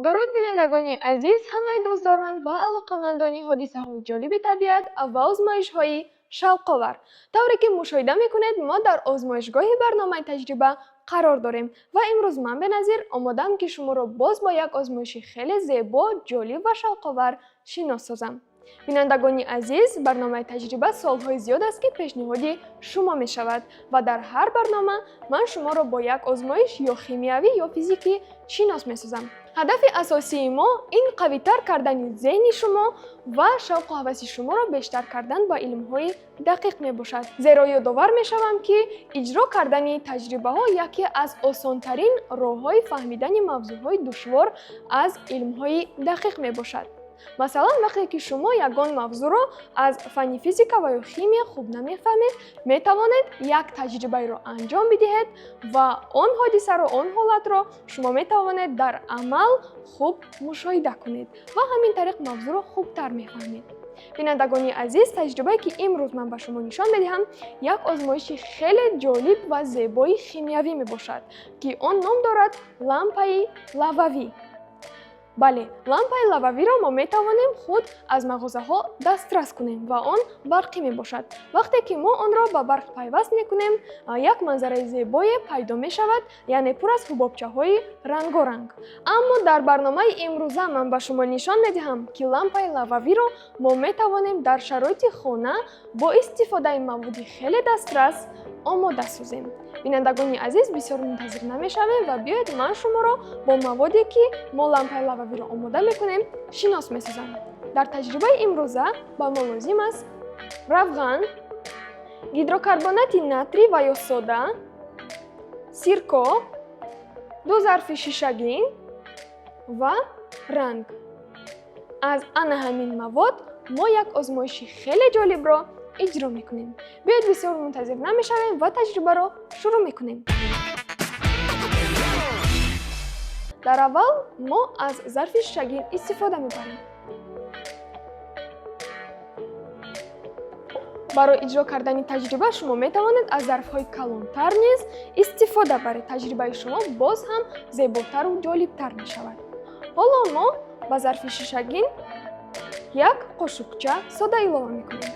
Дуруд, бинандагони азиз, ҳамаи дӯстдорон ва алоқамандони ҳодисаҳои ҷолиби табиат ва озмоишҳои шавқовар. Тавре ки мушоҳида мекунед, мо дар озмоишгоҳи барномаи таҷриба қарор дорем ва имрӯз ман, Беназир, омодаам, ки шуморо боз бо як озмоиши хеле зебо, ҷолиб ва шавқовар шинос созам. Бинандагони азиз, барномаи таҷриба солҳои зиёд аст, ки пешниҳоди шумо мешавад ва дар ҳар барнома ман шуморо бо як озмоиш ё химиявӣ, ё физикӣ шинос месозам. Ҳадафи асосии мо ин қавитар кардани зеҳни шумо ва шавқу ҳаваси шуморо бештар кардан ба илмҳои дақиқ мебошад. Зеро ёдовар мешавам, ки иҷро кардани таҷрибаҳо яке аз осонтарин роҳҳои фаҳмидани мавзӯъҳои душвор аз илмҳои дақиқ мебошад. Масалан, вақте ки шумо ягон мавзӯъро аз фанни физика ва ё химия хуб намефаҳмед, метавонед як таҷрибаеро анҷом бидиҳед ва он ҳодисаро, он ҳолатро шумо метавонед дар амал хуб мушоҳида кунед ва ҳамин тариқ мавзӯъро хубтар мефаҳмед. Бинандагони азиз, таҷрибае, ки имрӯз ман ба шумо нишон медиҳам, як озмоиши хеле ҷолиб ва зебои химиявӣ мебошад, ки он ном дорад лампаи лававӣ. Бале, лампаи лававиро мо метавонем худ аз мағозаҳо дастрас кунем ва он барқӣ мебошад. Вақте ки мо онро ба барқ пайваст мекунем, як манзараи зебое пайдо мешавад, яъне пур аз ҳубобчаҳои рангоранг. Аммо дар барномаи имрӯза ман ба шумо нишон медиҳам, ки лампаи лававиро мо метавонем дар шароити хона бо истифодаи маводи хеле дастрас омода созем. Бинандагони азиз, бисёр мунтазир намешавем ва биёед, ман шуморо бо маводе, ки мо лампаи лававиро омода мекунем, шинос месозам. Дар таҷрибаи имрӯза ба мо лозим аст равған, гидрокарбонати натрий ва ё сода, сирко, ду зарфи шишагин ва ранг. Аз ана ҳамин мавод мо як озмоиши хеле ҷолибро иҷро мекунем. Биёед, бисёр мунтазир намешавем ва таҷрибаро шурӯъ мекунем. Дар аввал мо аз зарфи шишагин истифода мебарем. Барои иҷро кардани таҷриба шумо метавонед аз зарфҳои калонтар низ истифода баред. Таҷрибаи шумо боз ҳам зеботару ҷолибтар мешавад. Ҳоло мо ба зарфи шишагин як қошуқча сода илова мекунем.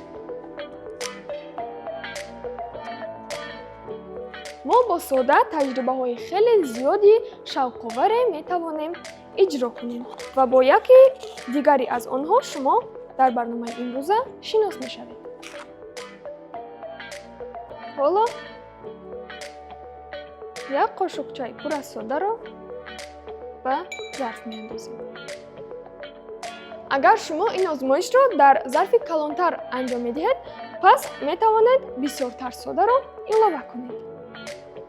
Мо бо сода таҷрибаҳои хеле зиёди шавқоваре метавонем иҷро кунем ва бо яке дигаре аз онҳо шумо дар барномаи имрӯза шинос мешавед. Ҳоло як қошуқчаи пур аз содаро ба зарф меандозем. Агар шумо ин озмоишро дар зарфи калонтар анҷом медиҳед, пас метавонед бисёртар содаро илова кунед.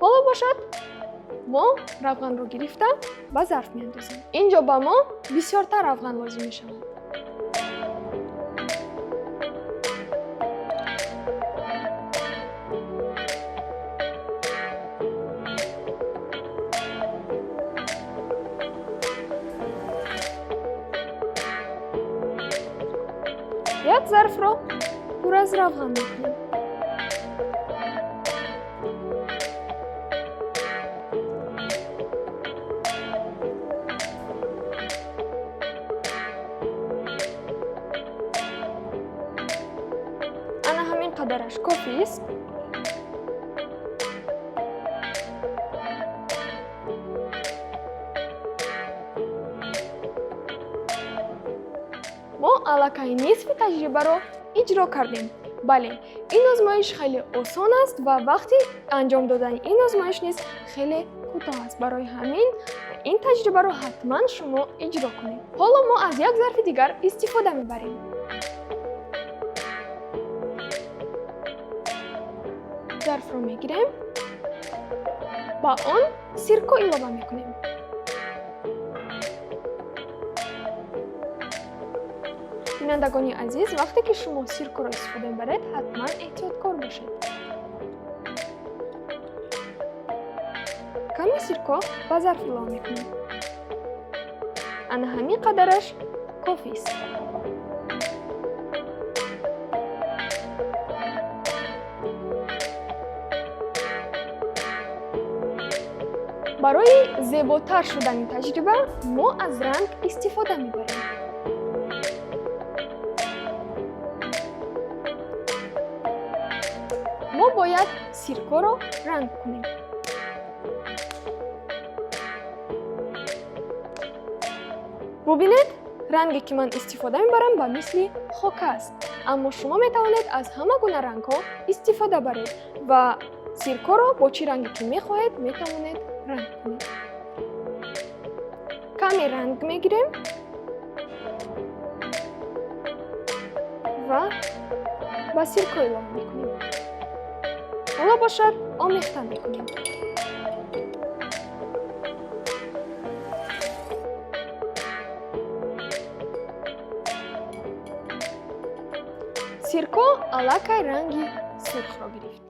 Ҳоло бошад, мо равғанро гирифта ба зарф меандозем. Ин ҷо ба мо бисёртар равған лозим мешавад. Як зарфро пур аз равған мекунем. Ана ҳамин қадараш кофист. Мо аллакай нисфи таҷрибаро иҷро кардем. Бале, ин озмоиш хеле осон аст ва вақти анҷом додани ин озмоиш низ хеле кӯтоҳ аст. Барои ҳамин ин таҷрибаро ҳатман шумо иҷро кунед. Ҳоло мо аз як зарфи дигар истифода мебарем. Зарфро мегирем, ба он сирко илова мекунем. Бинандагони азиз, вақте ки шумо сиркоро истифода мебаред, ҳатман эҳтиёткор бошед. Ками сирко ба зарф илова мекунем. Ана ҳамин қадараш кофист. Барои зеботар шудани таҷриба мо аз ранг истифода мебарем. Мо бояд сиркоро ранг кунем. Бубинед, ранге ки ман истифода мебарам ба мисли хока аст, аммо шумо метавонед аз ҳама гуна рангҳо истифода баред ва сиркоро бо чӣ ранге ки мехоҳед метавонед ранг кунед. Каме ранг мегирем ва ба сирко илова мекунем. Ҳоло бошад омехта мекунем. Сирко аллакай ранги сурхро гирифт.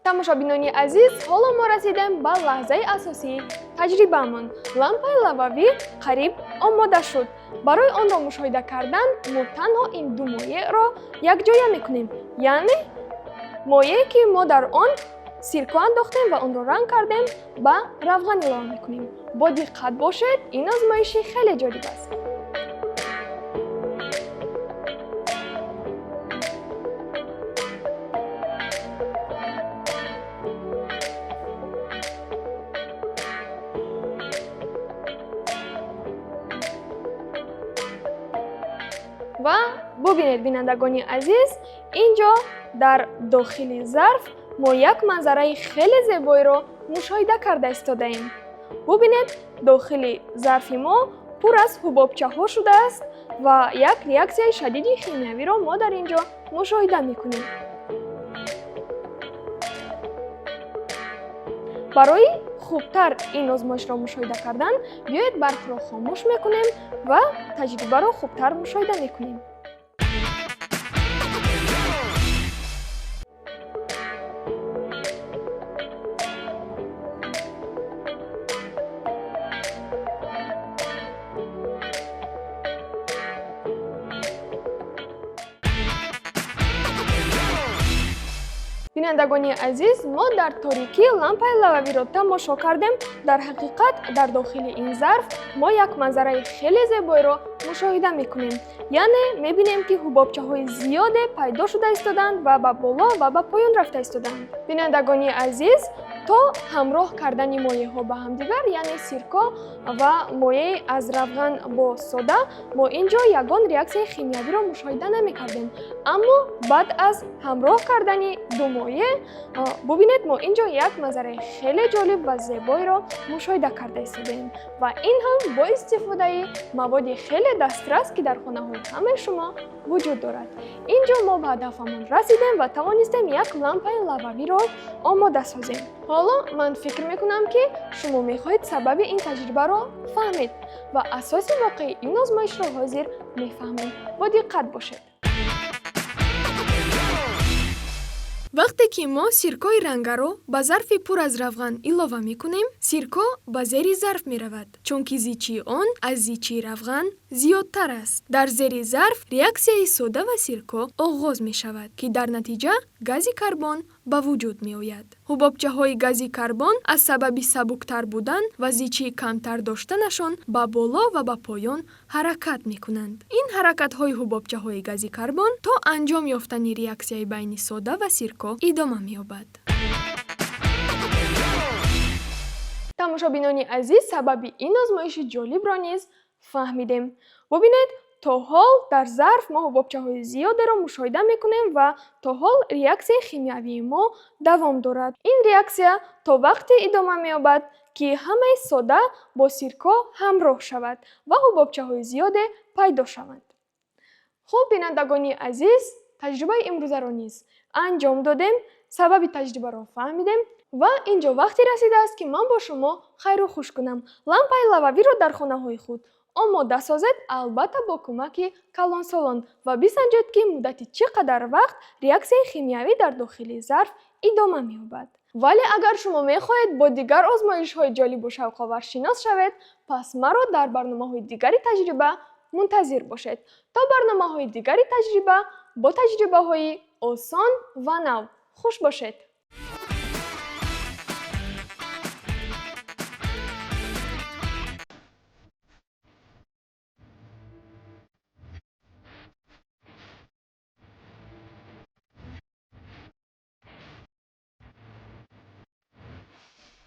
Тамошобинони азиз, ҳоло мо расидем ба лаҳзаи асосии таҷрибаамон. Лампаи лававӣ қариб омода шуд. Барои онро мушоҳида кардан мо танҳо ин ду моеъро якҷоя мекунем, яъне моее ки мо дар он сирко андохтем ва онро ранг кардем, ба равған илова мекунем. Бо диққат бошед, ин озмоиши хеле ҷолиб аст. Ва бубинед, бинандагони азиз, ин ҷо дар дохили зарф мо як манзараи хеле зебоиро мушоҳида карда истодаем. Бубинед, дохили зарфи мо пур аз ҳубобчаҳо шудааст ва як реаксияи шадиди химиявиро мо дар ин ҷо мушоҳида мекунем. Барои хубтар ин озмоишро мушоҳида кардан, биёед барқро хомӯш мекунем ва таҷрибаро хубтар мушоҳида мекунем. Бинандагони азиз, мо дар торикӣ лампаи лававиро тамошо кардем. Дар ҳақиқат, дар дохили ин зарф мо як манзараи хеле зебоиро мушоҳида мекунем. Яъне мебинем, ки ҳубобчаҳои зиёде пайдо шуда истодаанд ва ба боло ва ба поён рафта истодаанд. Бинандагони азиз, то ҳамроҳ кардани моеъҳо ба ҳамдигар, яъне сирко ва моеъи аз равған бо сода, мо ин ҷо ягон реаксияи химиявиро мушоҳида намекардем. Аммо баъд аз ҳамроҳ кардани ду моеъ, бубинед, мо ин ҷо як манзараи хеле ҷолиб ва зебоиро мушоҳида карда истодаем ва ин ҳам бо истифодаи маводи хеле дастрас, ки дар хонаҳои ҳамаи шумо вуҷуд дорад. Ин ҷо мо ба ҳадафамон расидем ва тавонистем як лампаи лававиро омода созем. Ҳоло ман фикр мекунам, ки шумо мехоҳед сабаби ин таҷрибаро фаҳмед ва асоси воқеии ин озмоишро ҳозир мефаҳмем. Бо диққат бошед. Вақте ки мо сиркои рангаро ба зарфи пур аз равған илова мекунем, сирко ба зери зарф меравад, чунки зичии он аз зичии равған зиёдтар аст. Дар зери зарф реаксияи сода ва сирко оғоз мешавад, ки дар натиҷа гази карбон ба вуҷуд меояд. Ҳубобчаҳои гази карбон аз сабаби сабуктар будан ва зичии камтар доштанашон ба боло ва ба поён ҳаракат мекунанд. Ин ҳаракатҳои ҳубобчаҳои гази карбон то анҷом ёфтани реаксияи байни сода ва сирко идома меёбад. Тамошобинони азиз, сабаби ин озмоиши ҷолибро низ фаҳмидем. Бубинед, то ҳол дар зарф мо ҳубобчаҳои зиёдеро мушоҳида мекунем ва то ҳол реаксияи химиявии мо давом дорад. Ин реаксия то вақте идома меёбад, ки ҳамаи сода бо сирко ҳамроҳ шавад ва ҳубобчаҳои зиёде пайдо шаванд. Хуб, бинандагони азиз, таҷрибаи имрӯзаро низ анҷом додем, сабаби таҷрибаро фаҳмидем ва ин ҷо вақте расидааст, ки ман бо шумо хайру хуш кунам. Лампаи лававиро дар хонаҳои худ омода созед, албатта бо кӯмаки калонсолон, ва бисанҷед, ки муддати чӣ қадар вақт реаксияи химиявӣ дар дохили зарф идома меёбад. Вале агар шумо мехоҳед бо дигар озмоишҳои ҷолибу шавқовар шинос шавед, пас маро дар барномаҳои дигари таҷриба мунтазир бошед. То барномаҳои дигари таҷриба бо таҷрибаҳои осон ва нав. Хуш бошед!